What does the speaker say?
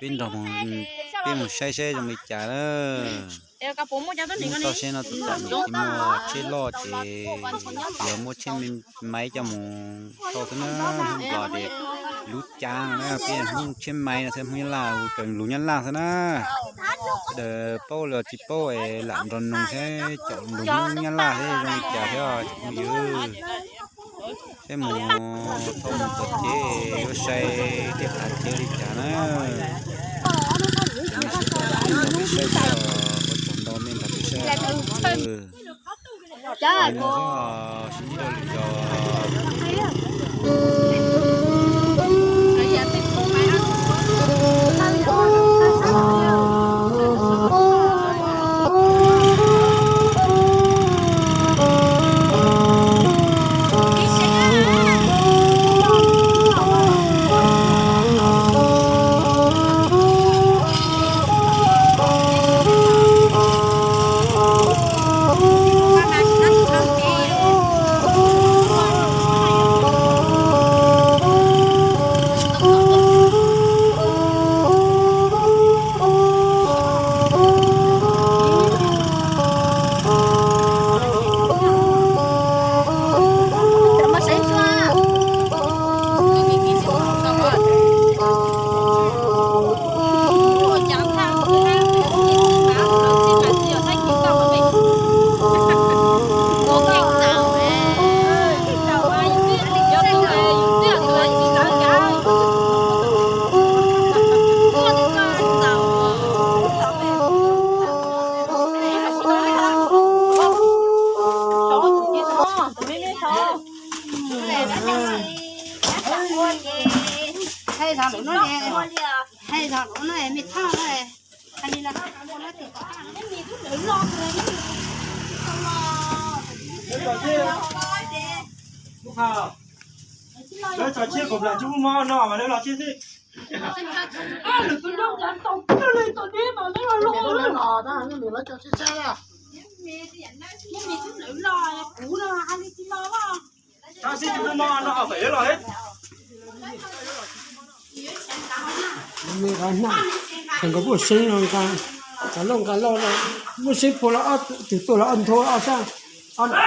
Peb nrog mus, peb mus saib saib zoo li cas na. Mus txog seb no tus tam nim tsis muaj tsheb loj ces yuav muab tsheb maiv coj mus thauj xwb na. Hmoob Nplog ces lub cav no na, peb Hmoob tsheb maiv no xwb, Hmoob Nyab Laj hu raws lus Nyab Laj xwb na. Sawv daws paub los tsis paub es lam nrog noog thiab, caum lus Hmoob Nyab Laj thiab zoo li cas thiab tsoom phooj ywg. Peb mus thauj mus txog ces yuav sai tej qhav chaw li cas na. Ces nej sawv daws nrog peb saib thiab, ua tsaug ntau nej nrog peb saib. Sib ntsib dua lwm zaus. Hais zog lus no, hais zog lus no, me thoj no, hais li no. Lawv tso tsiaj kom plam tsis muaj mob no mas lawv los tsiaj xwb. Tab sis tsis muaj mob no, tawm lawv los. Nkawd muaj seeb no, nqa loj nqa loj, muaj seeb phua los ob tug tuaj los ob nthuav ob sab, ob nram